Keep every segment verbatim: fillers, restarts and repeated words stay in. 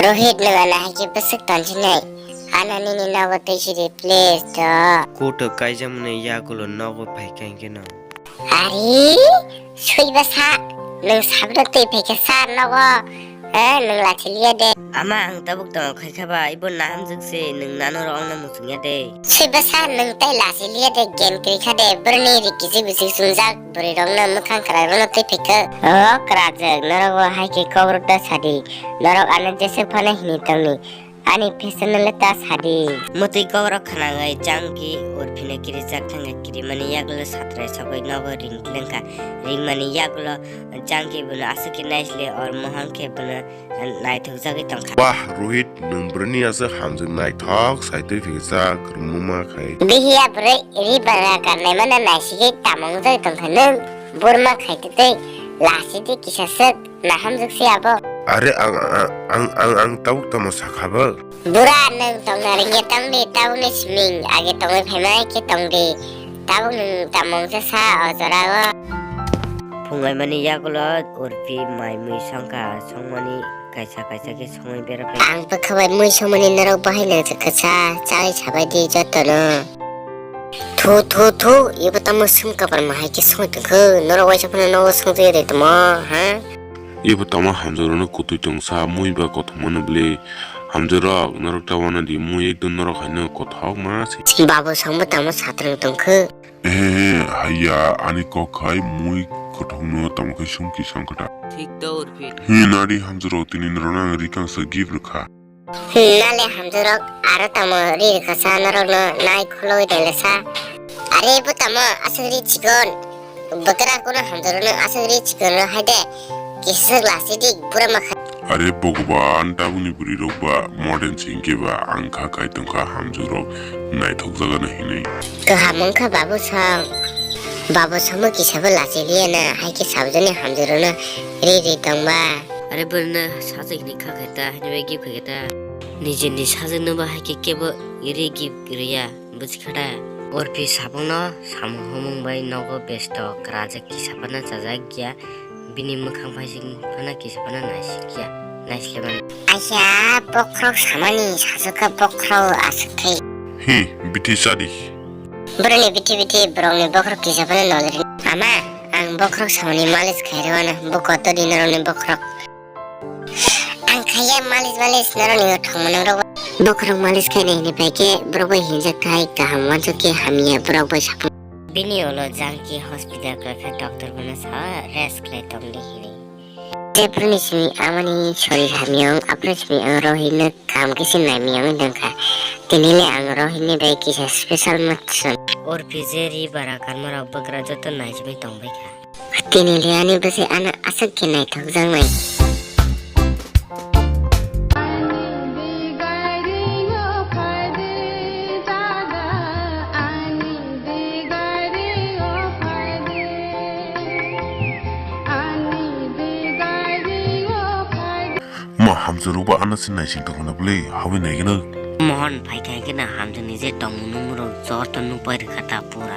Rohit, nwng ano hai khe bwswk tonsinai? Ano nini nogo twi sidi, please do. Kothok kaijakmani yagulo nogo phaikha hwnkhe no. Ari, swiba sa, nwng sabno twi phaikha sa nogo, eh, nwng lachi liya de. Ama, ang tabuk tamo khaikha ba, ibo nahamjwk se, nwng nano rok wngna muchungya de. Swiba sa, nwng tai lachi liya de, gen kwrwi kha de, boroni ri kichik bichik chungjak, bwrwi rokno mwkhang kwrak rokno twi phaikha. O kwrajwk, norok bo hai khe kok rok ta sadi, norok ano jeswk phano hini tongni. Ani fashion no le ta sadi. Mwtwi kok rok khwnangwi Jangki Urphino kirijak thangkha, kirimani yagulo satrai sogwi nogo ring lengkha. Ringmani yagulo Jangki bono aswk khe naisle or Mohon khe bono naithokjagwi tongkha. Wah, Rohit, nwng bwrwini aswk hamjwk naithok saitwi phikjak rwngmungma khai. Bihiya bwrwi ri bara karnai mano naisigwi tamo wngjagwi tongkha nwng? Burma khai twtwi lasidi kisa swk. Nahamjwk se abo. Are ang, ang, ang, ang, ang tabuk tamo sakha bo? Bura, nwng tongna ringya tongdi, tabukni siming age tongwi phaimai khe tongdi. Tabuk nwng tamo wngsa sa o jorao. Phungaimani yagulo Urpi mai mui songkha, songmani kaisa kaisa khe songwi beraphaikha. Ang bwkha bai mui songmani norok bahai nangjakha sa, chai sabaidi jotono. Thu, thu, thu, ibo tamo swng kabar ma hai khe songwi tongkho, norok waisa phano nogo songjakya de tamo, ha? Ibo tamo hamjwk rokno kwtwi tongsa, mui ba kothok mano bwle. Hamjwk rok, norok ta wana di, mui ekdom norok haino kothok ma se. Babu songbo tamo satrwng tongkho. Ehe, haiya, ani kok khai mui kothokno tamo khai song kisa wngkha ta. Thik to, Urphi. Hi, nadi hamjwk rok, tini norokno ang ri kangsa gift rwkha. Hmm, nale hamjwk rok aro tamo ri rwkha sa norokno nai khulogwi tongla sa. Are bo tamo aswk ri chikon. Bwkra kuno hamjwk rokno aswk ri chikon rw hai de. Kisa swk lasi dik bura ma kha. Are Bhagwan, tabukni bwrwi rok ba modern se hinkhe ba ang kha kai tongkha hamjwk rok naithok jagano hinwi. Kaham wngkha babu song. Babu songbo kisa bo lasi liya na hai khe sabjani hamjwk rokno ri ri tongba. Are bwrwino sajwk hinwi kha khe ta, haini bai gift kha khe ta. Nijini sajwkno bo hai khe kebo ri gift rwya, bujikha da? Orphi sabungno samung humung bai nogo besto, kwrajak kisa phano chajak ya, bini mwkhang phaising phano kisa phano naisikya, naislemani. Aisa, bokhorok samani sajwkha bokhorok aswk thai. Hi, bithi chadi. Borokni bithi bithi borokni bokhorok kisa phano nolri. Ama, ang bokhorok samani malis khairwano, bo koto di norokni bokhorok. Ang khaiya malis malis norokni thongmano rok. Bokhorok malis khainai hinwi bai khe borok bai hinjak thai kaham wansuk khe hamya borok bai sapung. Bini ulo Jangki hospital kwlai kha doctor bono sa rest khlai tongdi hinwi. Jephru ni simi amani sorir hamya wng, aphuru simi ang Rohit no kaham khe se naimya wngwi tongkha. Tini le ang Rohit ni bai kisa special ma swn. Orphi je ri bara karma rok bwkra joto naisingwi tongbai kha. Tini le ani bwsai ano aswk khe naithokjaknai. Ma hamjwk rok bo ano se naising tongkha na bwle, habwi naikhe no. Mohon phaikha khe na hamjwk ni je tongmung nungmung rok joto nukpai rwkha ta pura.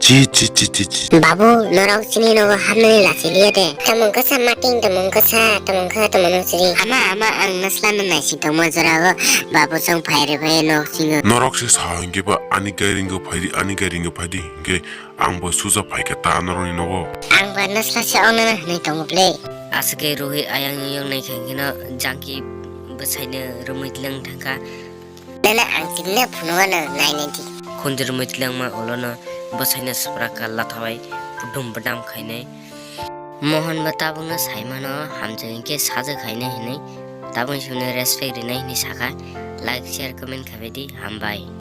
Chi, chi, chi, chi, chi. Babu, norok chini nogo hapnani lachi liya de. Tamung kasa mating, tamung kasa, tamung kha, tamung nung chiri. Ama, ama, ang naslano naising tongma jorao. Babu chong phai rwbai nok singo. Norok se sa hwnkhe ba ani gairingo phaidi, ani gairingo phaidi hwnkhe ang bo suja phaikha ta norokni nogo. Ang ba nasla se ongnana hwnwi tongo ble. Aswk khe Rohit ayang yong nai khe hwnkhe no Jangki bwsaino rwmwi tleng thangkha. Nana ang chini phunugano nai nai di. Khunjwrmwi tlangma ulono bwsaino swprak ka lathabai budum budam khainai. Mohon bo tabukno saimano hamjwk hinkhe sajwk khainai hinwi tabukni simi respect rinai hinwi sakha. Like, share, comment khaibai di, hambai.